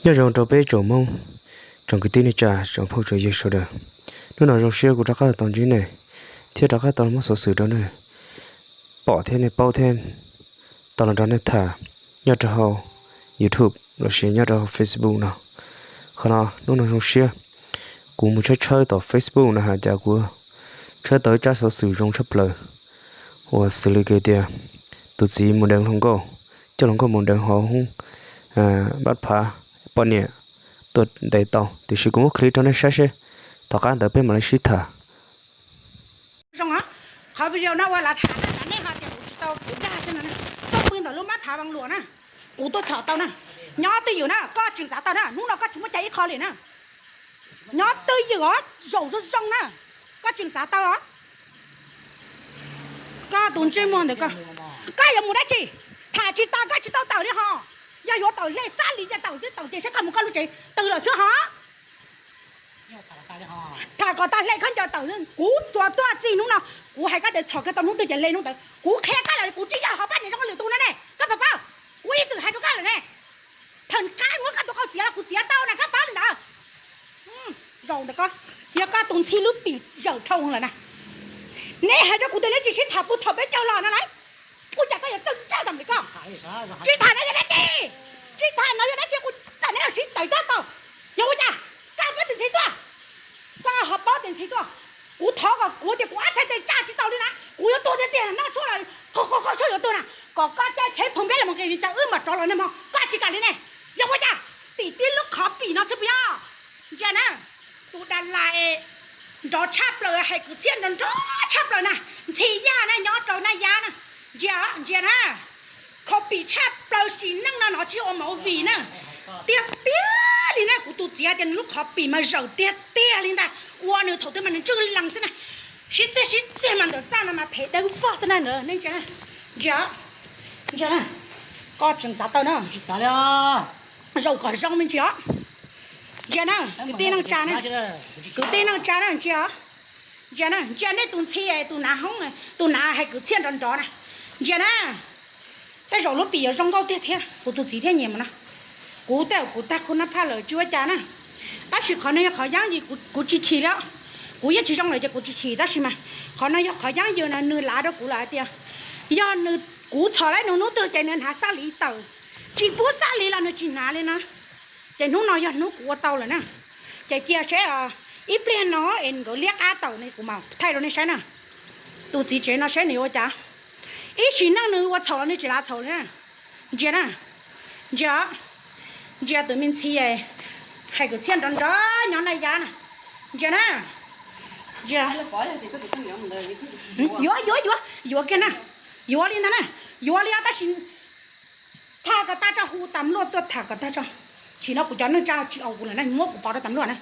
Nyob zoo rau peb tsoom Hmoob, tsoom kwv tij neej tsa, tsoom phooj tsoom ywg sawv daws. Hnub no zoo siab kuv rov qab tau ntsib nej thiab rov qab tau muab xov xwm rau nej pom thiab nej paub thiab tau los nrog nej tham nyob rau hauv YouTube los sis nyob rau hauv Facebook no. Qhov no hnub no zoo siab kuv mus tshawb tshawb tom Facebook no hais cas kuv tshawb tau ib tsab xov xwm zoo tshaj plaws uas xws li tias tus txiv mus deev hluas nkauj, coj hluas nkauj mus deev hauv hoob npab phav poj niam tuaj ntes tau, tiam sis kuv muab clip rau nej saib seb, tom qab ntawd peb mam li sib tham. Zoo, qhov video no ua lav tham nej ho tias kuv tsis tau kuv dag xwb no, txoj pw ntawm lub npab phav Vaj Luam na, kuv tuaj txhom tau na. Nyob twj ywm na, koj tseem txav tau na, hnub no koj tsis muaj cai ib qho li na. Nyob twj ywm os, zaum zoo zoo na, koj tseem txav tau os. Koj tus ntsej muag ntawm koj, koj yuav mus dab tsi? Tham tsis tau koj tsis tau tawm li ho. Yog yuav tawm hle xab li ces tawm xwb, tawm ces saib koj mus koj lub tsev twg lawm xwb ho. Tham kom tag hle khaub ncaws tawm xwb, kuv tsuas tuaj txij hnub no, kuv hais koj tias txhom kiag tau hnub twg ces hle hnub ntawd. Kuv qhia koj lawm, kuv tsis yog ho poj niam zoo li lwm tus no ne, koj puas paub? Kuv ib txwm hais rau koj lawm ne, thaum qab muab koj tus qau txiav los kuv txiav tau na, koj paub li ntawd. Zaum ntawm koj, yog koj tus ntxhi lub pim zawm dhau lawm na. Neb hais rau kuv tias neb tsis sib tham puag thaum peb caug los no lauj, ua cas koj yuav txawj ntsawj tam li koj? Tsis tham no yog dab tsi? Tsis tham no yog dab tsi? Kuv txawm neb yuav sib tawm tag tau. Yog ua cas? Koj paub tias ntxhi tuaj, koj ho paub tias ntxhi tuaj. Kuv thov kom kuv tias kuv ab txhais tes tsa tsis tau li na, kuv yuav tuag tiag tiag, noj tshuaj los qhov qhov tshuaj yuav tuag na, kom koj caij tsheb phoom nplej los mus nqis li cas wb mam rov los nag hmo, koj tsis kam li ne. Yog ua cas? Tim tib lub qhov pim no xwb puas yog? Ntsia na, tus das las es nrov tshaj plaws, hais kwv txhiaj nrov nrov tshaj plaws na, ntxhi yaj na, nyob rau Naj Yab na. Ntsia, ntsia na, qhov pim tshaj plaws sim neej no no tsis ua movie na. Tiag tiag li na, kuv tus txiv hais tias nws lub qhov pim mas zawm tiag tiag li ntag, ua nws thaum twg mas nws ntswj lees xwb na. Sib txiag sib txiag mas ntawm txaj no mas phem dawb vog xwb na. Nej ntsia na, ntsia, ntsia na, koj tseem txav tau na. Zaum kom zoo me ntsis os. Ntsia na, kwv tij neej tsa na, kwv tij neej tsa na, ntsia os. Ntsia na, ntsia nej tus ntxhi, tus nav hoob, tus nav hais kwv txhiaj nrov nrov na. Ntsia na, tej zaum lub pim yuav zoo nkauj tiag thiab kuv tus txiv thiaj nyiam mus no. Kuv tej zaum kuv tag khub nab phaj lawm tsis ua cas na. Tab sis qhov no yog qhov yeeb yws, kuv tsis chim li. Kuv yeej tsis zoo lawm ces kuv tsis chim, tab sis mas qhov no yog qhov yeeb yws no nws lav rau kuv lawm hais tias yog nws, kuv txhom laib nws hnub twg ces nws hnav xab li tawm, tsis pub xab li los nws tsis hnav li na. Ces hnub no yog hnub kuv ua tau lawm na. Ces cia seb ib pliag no es nkawd liab qab tawm ne kuv mam thaij rau nej saib na. Tus txiv tsev no saib nws yuav ua cas. Ib sim neej nws ua txhaum los nws tsis lav txhaum li na. Ntsia na, ntsia, ntsia tus me ntxhi hais kwv txhiaj nrov nrov nyob Naj Yab na. Ntsia na, ntsia, yuav, yuav, yuav, yuav kiag na, yuav li ntag na, yuav li os, tab sis tham kom tag tso, hu tas luaj tuaj tham kom tag tso. Tsis no kuv cov neej tsa tsis au kuv lawm na, muab kuv pov rau tas luaj na.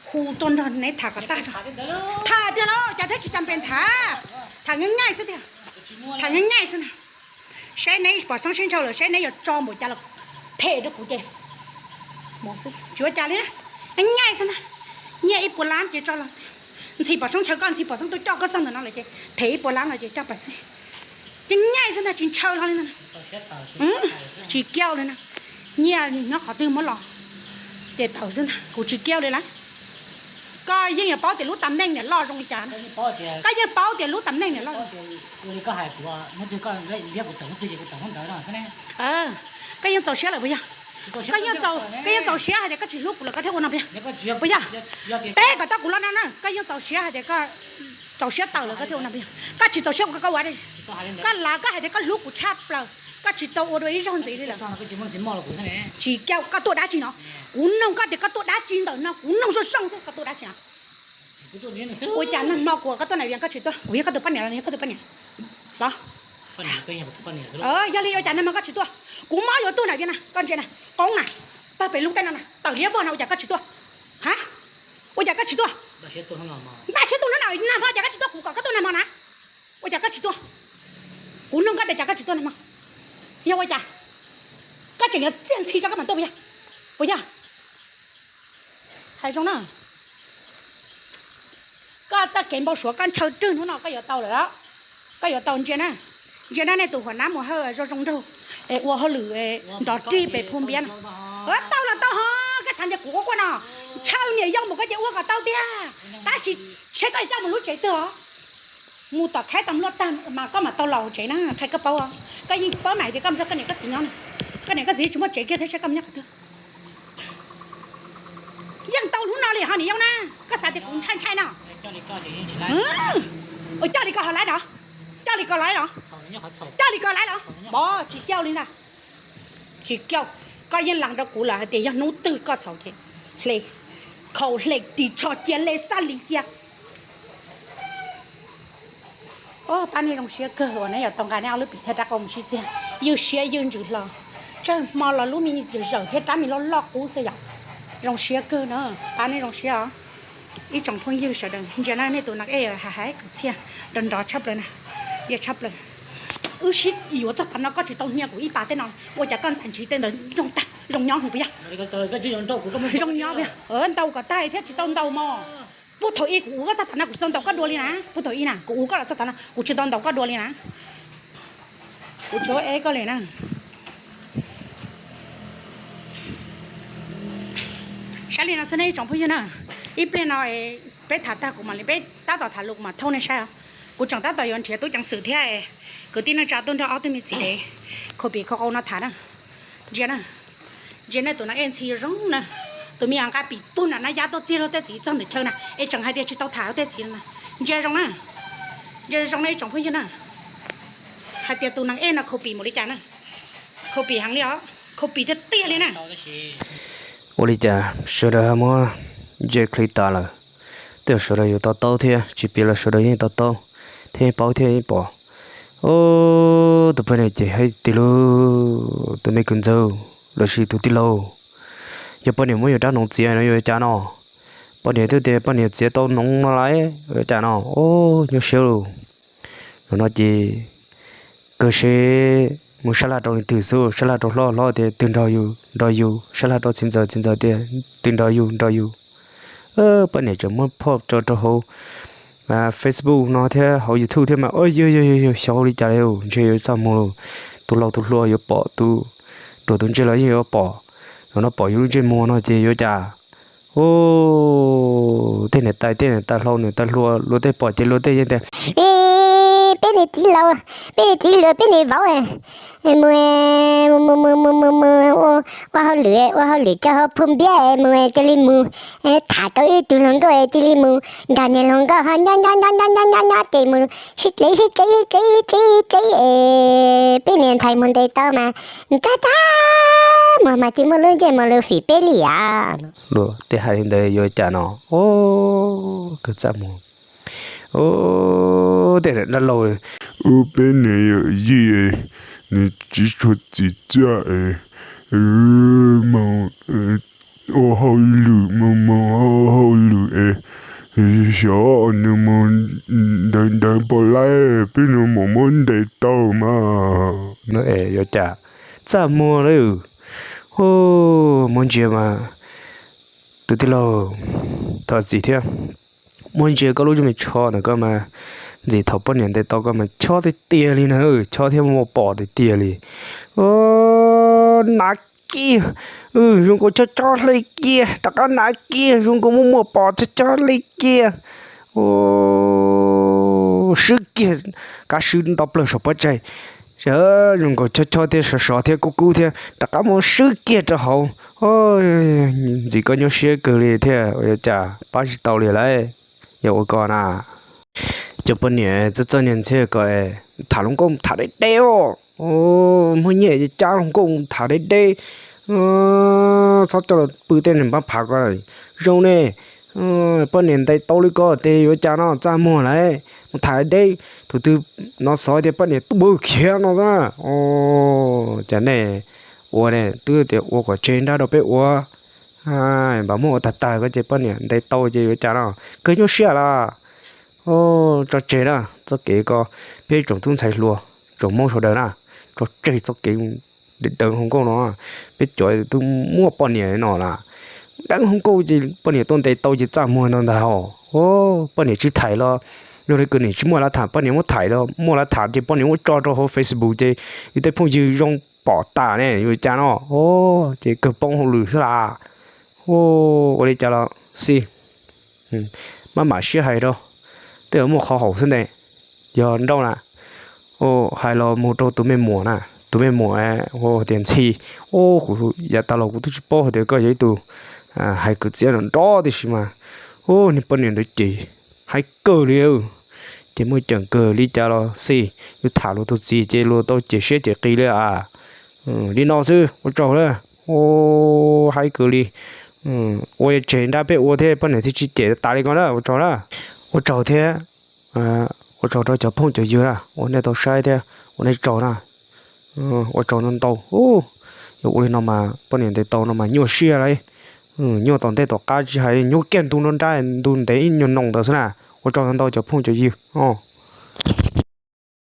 Hu tuaj nrog neb tham kom tag tso. Tham tiag los cas thiab tsis cas pes tham, tham nyaij nyaij xwb tiag, tham nyaij nyaij xwb na. Saib neb pom xeeb sib ntshaw lawm, saib neb yuav tso npaum cas los them rau kuv ces tsis ua cas li na. Nyaij xwb ntag, nyiaj ib puas lab ces tso los xwb. Ntxhi pom xeeb ntshaw koj, ntxhi pom xeeb tuaj coj koj txog ntawm no lawm ces them ib puas lab los ces coj pas xwb. Ces nyaij xwb ntag, tsis ntshaw hlo li ntag. Tsis kiaj li na, nyiaj nyob qhov twg muab los ces tawm xwb ntag, kuv tsis kiaj li lawm. Koj yeej yuav paub tias lub tas meej niam loj zoo li cas na. Koj yeej paub tias lub tas meej niam loj. Koj yeej txaus siab lawm puas yog? Koj yeej txaus siab hais tias koj tsis hlub kuv lawm koj thiaj ua no puas yog? Puas yog? Teb kom tau kuv los no na, koj yeej txaus siab hais tias koj txaus siab tawm lawm koj thiaj ua no puas yog? Koj tsis txaus siab kuv, koj ua dab tsi? Koj lav koj hais tias koj hlub kuv tshaj plaws, koj tsis tau ua dua ib zaug ntxiv li lawm. Tsis kiaj, koj tuaj dab tsi no? Kuv nug koj tias koj tuaj dab tsi ntawm no, kuv nug zoo zoo xwb, koj tuaj dab tsi no? Ua cas nag hmo kuv koj tuaj nram Vias koj tsis tuaj? Kuv yog koj tus poj niam los yog koj tus poj niam los? Yog li ua cas nag hmo koj tsis tuaj? Kuv mob yuav tuag nram Vias na, koj ntsia na, qoob na, pawg pem lub teb no na, tawm liab vog no ua cas koj tsis tuaj? Ha? Ua cas koj tsis tuaj? Npaj siab tuaj hnub no, nag hmo cas koj tsis tuaj? Kuv kom koj tuaj nag hmo na, ua cas koj tsis tuaj? Kuv nug koj tias cas koj tsis tuaj nag hmo? Yog ua cas? Koj tseem yuav txiaj ntxhi tso koj mam tuaj puas yog? Puas yog? Hais zoo na, koj txoj kev npau suav koj ntshaw rwg hnub no koj yuav tau lawm. Koj yuav tau, ntsia na, ntsia na, nej tus huam nab Mus Hawj zoo zoo nraug, ua hauj lwm nrov rig pem Phu Npiab no. Tau los tau ho. Xav ntias kuv quaj quaj no, ntshaw niam yau mus koj ces ua kom tau tiag, tab sis saib koj coj mus lub tsev twg os. Mus tom khaib tau luaj tag mas koj mam tau los tsev na, qhia koj paub. Koj yeej paub mas hais tias koj mus nrog koj niam koj txiv nyob na, koj niam koj txiv tsis muaj tsev kiag thiab saib koj nyob qhov twg. Yeej tau hnub no li ho niam yau na, koj xav tias kuv ntshai ntshai no. Ua coj li ko ho laiv los, coj li ko laiv los, coj li ko laiv los, pov tsis coj li ntag. Tsis coj, koj yeej lees rau kuv lawm hais tias yog hnub twg koj txhaum ces hle, khaus hle ris tsho cia le xaj li cia. Pab nej zoo siab kawg uas neb yuav tau nqa neb ob lub pim thiab rab qau mus sib txiag, ywj siab ywj ntsws hlo, tsawg hmo los lub me zawm thiab rab me loj loj qub xwb yom. Zoo siab kawg na, pab nej zoo siab os. Ib tsoom phooj ywg sawv daws ntsia na, nej tus nas ej hais hais kwv txhiaj nrov nrov tshaj plaws na, ntsia tshaj plaws. Wb sib yuav txog tav no koj tsis tau hnia kuv ib pas tej no, ua cas koj ntxhais ntshis tej ntawd zoo tag zoo nyob puas yog? Zoo nyob puas yog? Ntaus kom tag thiab tsis tau ntaus mog. Puag thaum ub kuv ua koj txog tav no kuv tsis tau ntaus koj dua li na, puag thaum ub na kuv ua koj los txog tav no kuv tsis tau ntaus koj dua li na. Kuv tsis ua ev koj li na. Saib li no xwb nej ib tsoom phooj ywg na, ib pliag no peb tham tag kuv mam li, peb tab tom tham lus kuv mam thauj nej saib os. Kuv tseem tab tom yuav nrhiav tub ceev xwm thiab kwv tij neej tsa tuaj nrog ob tug me txiv dev khaus pim khaus qau no tham na. Ntsia na, ntsia nej tus nas ej ntxhi zoo na, tus me nyuam nqa pim puag nram Nab Yab tuaj txiag luag tej txiv txog ntawm chaw na es tseem hais tias tsis tau tham luag tej txiv na. Ntsia zoo na, ntsia zoo na ib tsoom phooj ywg na, hais tias tus nas ej no khaus pim mus li cas na, khaus pim heev li os, khaus pim tiag tiag li na. Ua li cas sawv daws muab ntsia clip tas lawm, tej zaum sawv daws yuav to taub thiab, tsis piav los sawv daws yeej to taub thiab yeej paub thiab yeej pom. Tus poj niam ces hais tias, Lauj, tus me kwv ntxawg lossis tus tij laug, yog poj niam muab yus rab noov txiav no yuav ua cas no? Poj niam twb tias poj niam txiav tau noov no lawm, yuav ua cas no? Ub, nyuaj siab lauj. Zaum no ces kawg seb mus sab laj rau leej twg xwb, sab laj rau hlob, hlob tias twg nrog yus nrog yus, sab laj rau txiv ntxawm, txiv ntxawm tias twg nrog yus nrog yus. Poj niam tseem muab phoj tso rau hauv Facebook no thiab hauv YouTube thiab mas, yog yog yog xyov ua li cas li, ntshe yuav txaj muag lauj. Tus laus tus hluas yuav pom, tus ruam tus ntseg los yeej yuav pom. Zaum no pom yus lub ntsej muag no ces yuav cas? Ub, tej niam tais, tej niam tais hlau niam tais hluas luag tej pom ces luag tej yeej tias, peb niam txiv laus, peb niam txiv hluas, peb niam vauv, mus mus mus mus mus mus mus ua hauj lwm, ua hauj lwm rau hauv Phoo Npiab, mus cia li mus tham tau ib tug hluas nkauj, cia li mus nrog niag hluas nkauj ho nyob nyob nyob nyob nyob nyob nyob ces mus sib dlev sib dlev sib dlev sib dlev sib dlev es peb niam ntxhais mus ntes tau mas ntsaj ntsaj muag mas tsis muaj lub ntsej muag lus fim peb li as. Luag tej hais li ntawd yuav cas no? Ub, kawg txaj muag. Ub, tej dab laug, ub, peb niam yawm yij, nws tsis tshua txim txiaj es mus ua hauj lwm, mus mus ua hauj lwm es xyov nws mus nrawv nrawv puas laib, peb nws mus muab ntes tau mas. No es yuav cas txaj muag lawm. Ub, muab ntsia mas tus tij laug, thov txim thiab, muab ntsia koj lub me tsho ntawm koj mas ntxim thaum poj niam ntes tau koj mas chob tiag tiag li na, chob thiab muaj pom tiag tiag li. Hnav kiag, zoo nkaus chob chob hle kiag, rov qab hnav kiag, zoo nkaus muaj muaj pom chob chob hle kiag. Swb kiag, kav swb nto plawg saum pob tsaig, zoo nkaus chob chob thiab sov sov thiab kub kub thiab, rov qab muab swb kiag rau hauv. Ntxim koj nyuaj siab kawg li thiab, yuav cas pab tsis tau li lawm, yog ua koj na. Cov poj niam txawj txawj niag ntxhiab ko, tham hluas nkauj tham deb deb os. Muaj nyiaj cab hluas nkauj tham deb deb, txhob coj los pw tej niag npab phav ko zoo ne. Poj niam ntes tau li ko ces yuav cas no, txaj muag lawm, mus tham deb, thaum twg no xav tias poj niam tuaj khiav no xwb. Cas nej ua ne, twb tias ua kom tseg nrab rau peb ua, npam muab ua tag tag ko ces poj niam ntes tau ces yuav cas no, kawg nyuaj siab lawm. Tso tseg na txoj kev ko, peb tsoom tub ntxhais hluas, tsoom Hmoob sawv daws na, tso tseg txoj kev deev hluas nkauj no. Peb cov twb muaj poj niam no lawm, deev hluas nkauj ces poj niam tuaj ntes tau ces txaj muag no ntag os. Poj niam tsis tham los, yog li kwv niam tsis muaj lav tham, poj niam muab tham los muaj lav tham ces poj niam muab tso rau hauv Facebook ces yus tej phooj ywg zoo pom tas ne, yuav cas no, ces kawg poob hauj lwm xwb las. Ua li cas los xij, maj mam siab hais rau, tej zaum muaj qhov haum xwb ntag. Yog nrauj na, hais los mus rau tus me muam na, tus me muam hu tias Ntxhi. Ub, kuv yav tas los kuv twb tsis paub hais tias koj yog ib tug hais kwv txiav nrov nrov tib si mas. Ub, niag poj niam ntawd ces hais kawg li, ces muaj ceem kawg li cas los xij, yus tham luag tus txiv ces luag tau cem siab cem qis li as. Li no xwb ua tsaug na. Ub, hais kawg li. Ua tseg nrab peb ua thiab, poj niam thiaj tsis cem tas li ko na, ua tsaug na. Ua tsaug thiab, ua tsaug rau cov phooj cov ywg na uas nej tau saib thiab ua nej tsaug na. Ua tsaug ntau ntau. Yog ua li no mas poj niam ntes tau no mas nyuaj siab lauj. Nyuaj tom ntej tom qab tsis hais, nyuaj kiag ntu nruab nrab ntu ntev ib nyuag noo ntawd xwb na. Ua tsaug ntau ntau cov phooj cov ywg os.